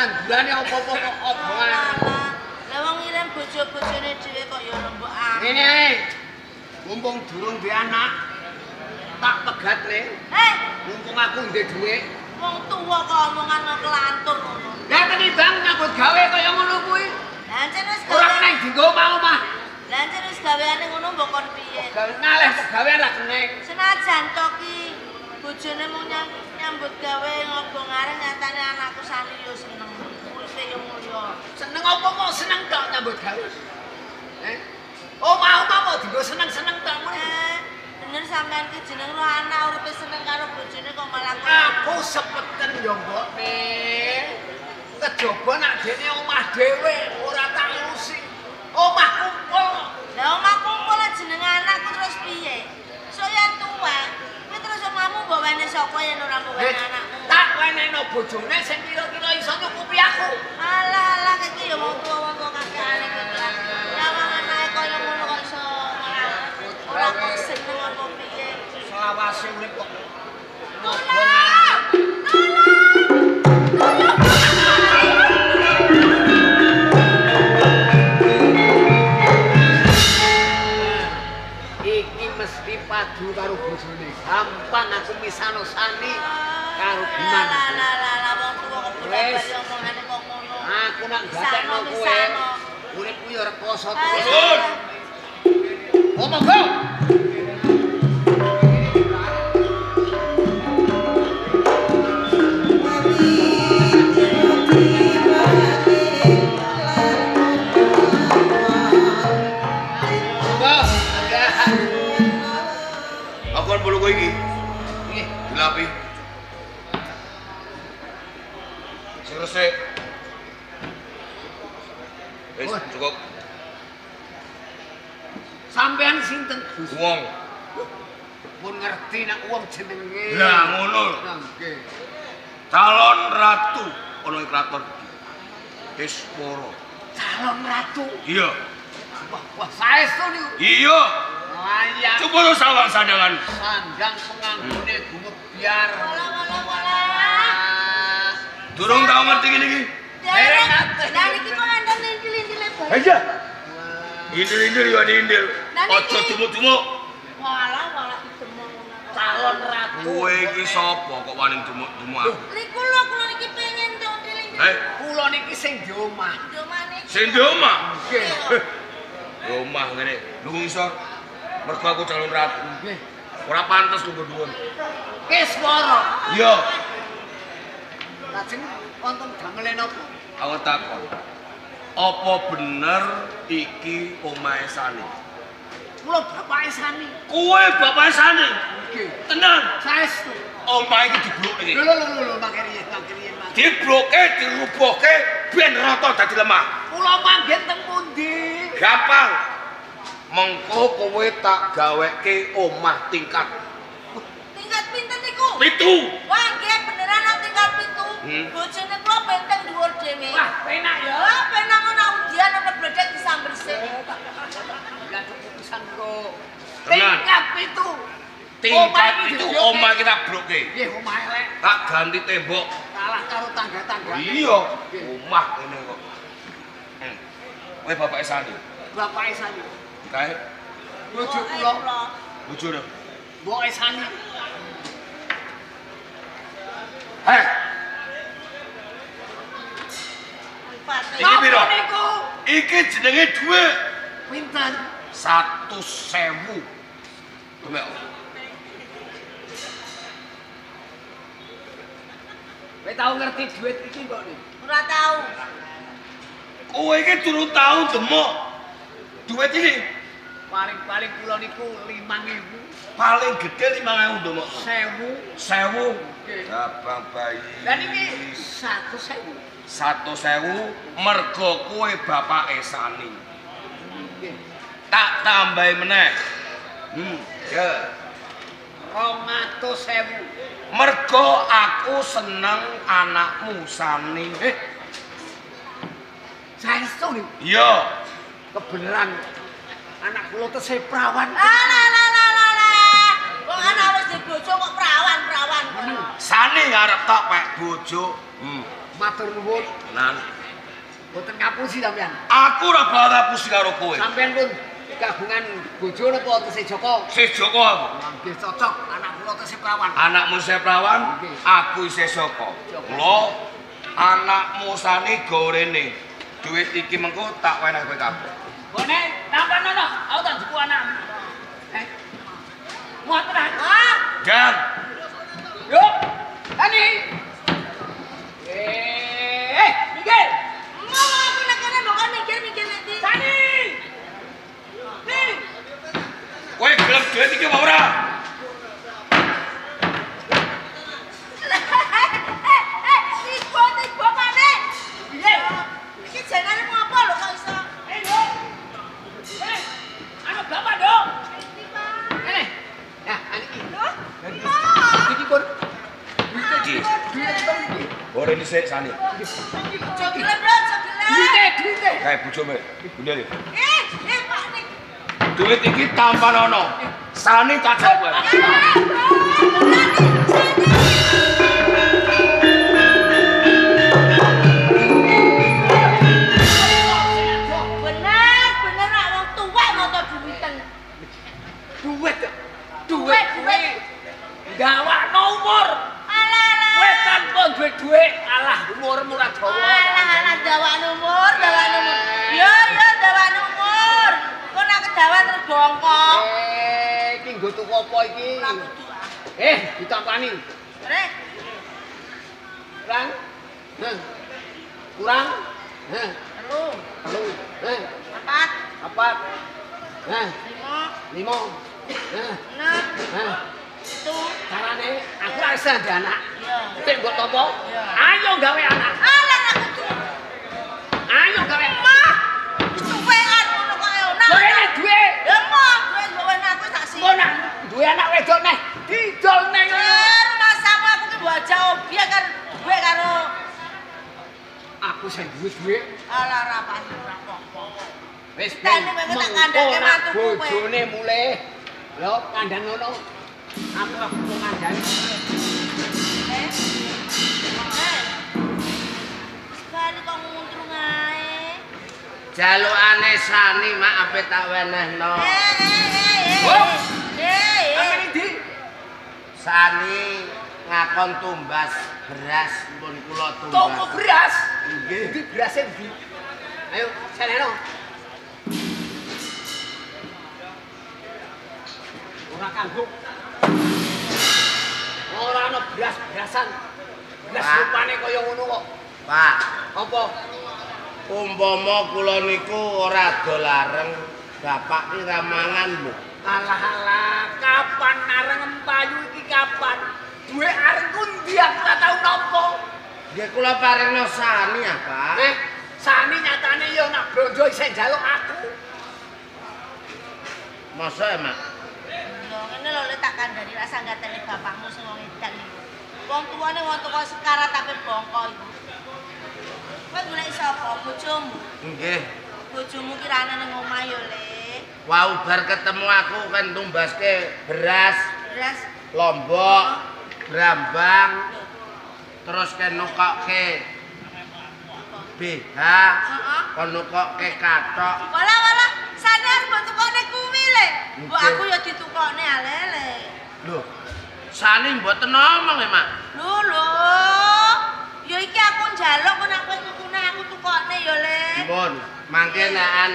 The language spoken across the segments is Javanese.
Tandurane apa-apa kok obongan. Lah wong ngirim bojo-bojone dhewe kok ya mbok ah. Ngene ae. Mumpung durung duwe anak, tak pegat le. Heh, mumpung aku ndek dhuwit. Wong tuwa kok omongan kelantur ngono. Lah tenimbang nyambut gawe kaya ngono kuwi. Lah ancen wis gawe. Ora nang dinggo omah-omah. Lah ancen wis gaweane ngono mbok kon piye? Ngaleh pegawean ra keneng. Senajan to ki bojone mung nyambut gawe ngobong areng nyatane anakku Sani yo seneng. Uripe yo mulya. Seneng apa kok seneng tok nyambut gawe? Eh? Omah-omah kok dinggo seneng-seneng tok ngono. Bener sampean ki jeneng ro anak uripe seneng karo bojone kok malah aku sepeten yo mbokne. Kejaba nak dene omah dhewe ora tak urusi. Omah kumpul. Lah omah kumpul jeneng anakku terus piye? Sok yen tuwek, kuwi terus omahmu mbok wene sapa yen ora mbok wene anakmu? Tak wenehno bojone sing kira-kira iso nyukupi aku. Alah alah iki ya wong tuwa wong tuwa kakekane iki. Lah wong anake kaya ngono kok iso ora kok seneng apa piye? Selawase urip kok. Tolong! Tolong! Iki mesti padu karo bojone. Gampang aku misano Sani karo Biman. Lah lah lah wong tuwa kok bolak-balik omongane kok ngono. Aku nak gatekno kowe. Uripku ya rekoso terus. Oh monggo. Aku kan perlu kowe iki. Nggih, dilapi. Sing resik. Wis cukup. Sampean sinten Gus? Wong. Pun ngerti nek wong jenenge. Lah ngono lho. Nggih. Calon ratu ana ing kraton iki. Kiswara. Calon ratu? Iya. Wah, wah saestu niku. Iya. Layak. Coba sawang sandangan. Sandang penganggone gumebyar. Walah walah walah. Durung tau ngerti ngene iki. Dereng. Lah niki kok enten indil-indile bae. Iya. Indil-indil ya indil. Aja dumuk-dumuk. Walah walah demung ngono. Calon ratu. Kowe iki sapa kok wani dumuk-dumuk aku? Niku lho kula niki pengen dong indil-indil. Heh, kula niki sing di omah. Di omah niki. Sing di omah? Nggih. Di omah ngene. Lho ngisor. Mergo aku calon ratu. Nggih. Ora pantes lungguh dhuwur. Kiswara. Iya. Lajeng wonten damele napa? Aku takon. Apa bener iki omahe Sani? Kula bapake Sani. Kowe bapake Sani? Nggih. Tenan. Saestu. Omahe iki dibloke iki. Lho lho lho lho mangke riyen mangke riyen. Dibloke dirubuhke ben rata dadi lemah. Kula manggen teng pundi? Gampang. Mengko kowe tak gaweke omah tingkat. Tingkat pinten niku? 7. Wah, nggih beneran nang tingkat 7. Bojone kula benteng dhuwur dhewe. Wah, penak ya. Wah, penak ana udian ana bledek disamber sik. Ya pisan kok. Tingkat 7. Tingkat 7 omah kita bloke. Nggih, omah elek. Tak ganti tembok. Kalah karo tangga-tangga. Iya, omah ngene kok. Kowe bapake Sani. Bapake Sani. Kae bojo kula. Bojone. Mboke Sani. Heh. Iki piro? Iki jenenge dhuwit. Pinten? 100.000. Demek. Kowe tau ngerti dhuwit iki mbok ni? Ora tau. Kowe iki durung tau demok. Duit iki paling-paling kula niku 5.000. Paling gede 5.000 demok. 1.000. 1.000. Abang bayi. Lah niki 100.000. 100.000 mergo kowe bapake Sani. Nggih. Tak tambahi meneh. Ya. 200.000. Mergo aku seneng anakmu Sani. Saestu niku. Iya. Kebenaran anak kula tesih prawan. Lah lah lah lah lah. Wong anak wis duwe bojo kok prawan-prawan. Sani arep tok pek bojo. Matur nuwun. Nan. Mboten ngapusi sampean. Aku ora bakal ngapusi karo kowe. Sampean pun kagungan bojo napa tesih Joko? Sih Joko aku. Nggih cocok, anak kula tesih prawan. Anakmu isih prawan, aku isih saka. Kula anakmu Sani go rene. Duit iki mengko tak weneh kowe kabeh. Bone, tampanono, aku tak juku anakmu. Eh. Muat tenan. Ah, Jang. Yo. Sani. Eh, minggir. Mau aku nek kene mbok kon mikir-mikir nanti. Sani. Nih. Kowe gelem duit iki apa ora? Tiba-tiba maneh. Piye? Iki jenenge apa lho kok iso? Eh, yo. Eh, anak bapak dong. Iki, Pak. Ngene. Nah, anak iki. Lho? Pak. Iki kon. Iki. Duit iki. Ora dhisik Sani. Aja gelem lho, aja gelem. Duite, duite. Kae bojomu. Bundel. Eh, eh Pak nek. Duit iki tampanono. Sani tak jawab. Bener, bener nak wong tuwek moto duwiten. Duit. Duit, duit. Gawakno umur. Alah alah. Kowe tanpa duwe duit, alah umurmu ora dawa. Alah alah dawan umur, dawan umur. Yo yo dawan umur. Kok nak kedawan terus bongkok. Eh, iki nggo tuku apa iki? Ora kudu ah. Eh, ditampani. Rek, Kurang. Heh. Kurang. Heh. telu, Telu. Heh. papat, Papat. Heh. lima, Lima. Heh. enam, Heh. pitu. Carane aku ora iso ndek anak. Iya. Sik mbok tampa. Iya. Ayo gawe anak. Alah nak kudu. Ayo gawe. Mah, kesuwean ngono kok ayo. Nak. Lho rene duwe. Ya mah, duwe mbok wene aku sak sih. Engko nak duwe anak wedok neh didol neh. Eh, rumahsamu aku ki mbok ajak obyek kan duwe karo Aku sing duwe duwe. alah ora pasti ora apa-apa. Wis Tani kowe tak kandhake mantuku kowe. Bojone mulih. Lho kandhan ngono. Aku aku kok kandhani. Eh. Eh. Sekali kok nguntrung ae. Jalukane Sani mak ape tak wenehno. Eh eh eh eh. Oh. Eh eh. Sampeyan ndi? Sani ngakon tumbas beras pun kula tumbas. Toko beras. Nggih. Ndi berase ndi? Ayo seleno. Ora kanggo. Ora ana beras-berasan. Beras Pak. rupane kaya ngono kok. Pak, Apa? umpama kula niku ora dol areng, bapak ki ra mangan lho. Alah alah, kapan areng empayu iki kapan? Duwe areng ku ndi aku ora tau nampa. Nggih kula parengno Sani ya, Pak. Eh, Sani nyatane ya nak blonjo isih njaluk aku. Mosok ya, Mak? Lho ngene lho le tak kandhani rasa gatene bapakmu sing wong edan iku. Wong tuane wong tuwa sekarat tapi bongko iku. Kowe golek sapa? Bojomu. Nggih. Bojomu ki ra ana ning omah ya, Le. Wau bar ketemu aku kan tumbaske beras, Beras. lombok, brambang, terus kan nukokke BH, Heeh. kon nukokke kathok. Walah walah, sane arep mbok tukokne kuwi le. Mbok Nggih. aku ya ditukokne alele. Lho, Sani mboten ngomong ya, Mak. Lho lho. Ya iki aku njaluk kok nek kowe tukune aku tukokne ya, Le. Mpun, mangke nekan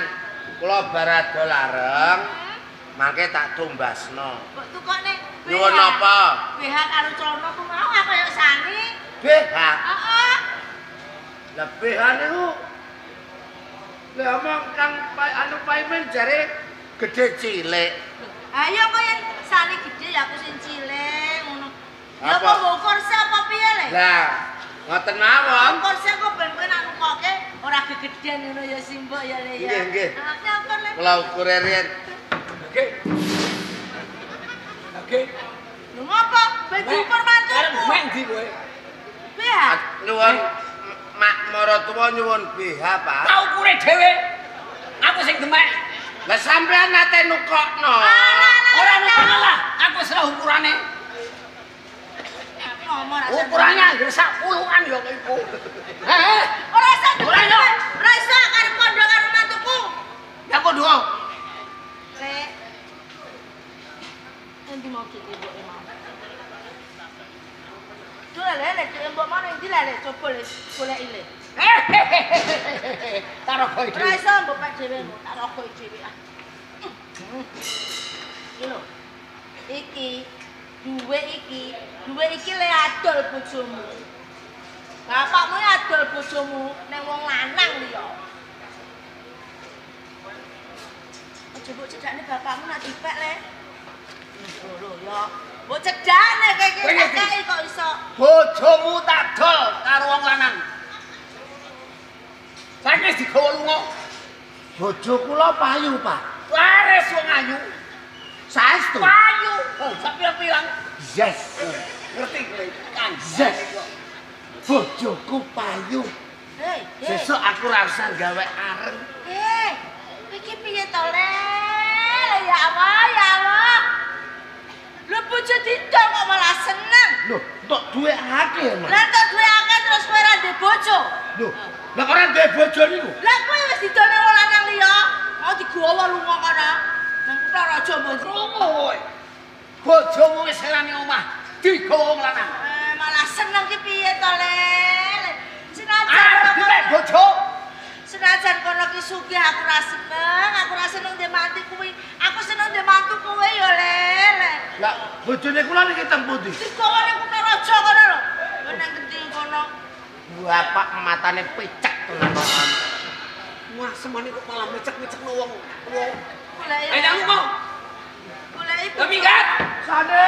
kula bar adol areng, mangke tak tumbasno. Mbok tukokne BH. Nyuwun napa? BH karo celana ku mau aku ya sani. BH. Heeh. Lah BH niku lha omong Kang anu Paimin jare gedhe cilik. Ayo kok yen sani gedhe ya aku sing cilik ngono. Ya Apa? kok mbok kursi apa piye le? Lah, ngoten mawon. Kursi kok ben kowe nak nukoke ora gegedhen ngono ya simbok ya Le ya. Nggih, nggih. Heeh, nyangkut le. Kula ukure riyen. Oke. Oke. Lho ngopo? Ben diukur mantuku. Arep mek ndi kowe? BH. Nyuwun mak maratuwa nyuwun BH, Pak. Tak ukure dhewe. Aku sing demek. Lah sampean nate nukokno. Alah, alah, Ora alah. nukokno lah, aku wis roh ukurane. Ngomong Mau rasa. Ukurane anggere sak puluhan ya iku. Heh. Ora iso. Ora iso karep kondo karo mantuku. Ya kondo. Lek. Endi mau dite mboke mau. Duh le le mbok mau endi le coba le goleki le. Tak rogoki dhewe. Ora iso mbok pek dhewe, tak rogoki dhewe ah. Iki lho. Iki duwe iki le adol bojomu. Bapakmu adol bojomu nang wong lanang liya. Aja mbok cedakne bapakmu nak dipek le. Lho ya. Mbok cedakne kowe iki tak kok iso. Bojomu tak dol karo wong lanang. Saiki wis digawa lunga. Bojo kula payu, Pak. Waris wong ayu. Saestu. Payu. Oh, sak pirang-pirang. Yes. Ngerti kowe. Yes. Bojoku payu. Hei, sesuk aku ora usah gawe areng. Hei, iki piye to, Le? Ya Allah, ya Allah. Lho bojo didol kok malah seneng. Lho, entuk duwe akeh, Mas. Lah entuk duwe akeh terus kowe ora ndek bojo. Lho, lah kok ora ndek bojo niku? Lah kowe wis didolne wong lanang liya, mau digawa lunga kono. Nang kutha raja mbok krungu kowe. Bojomu wis ora ning omah, digawa wong lanang. Malah seneng ki piye to, Le? Senajan dipek bojo. Senajan kono ki sugih aku ora seneng, aku ora seneng ndek mantu kuwi. Aku seneng ndek mantu kowe ya, Le. Lah bojone kula niki teng pundi? Digawa ning kutha raja kono lho. Lho nang ngendi kono? Bapak matane picek tenan kok. Wah, semane kok malah micek-micekno wong. Wong. Goleki. Ayo nang lunga. Goleki. Lah minggat. Sane.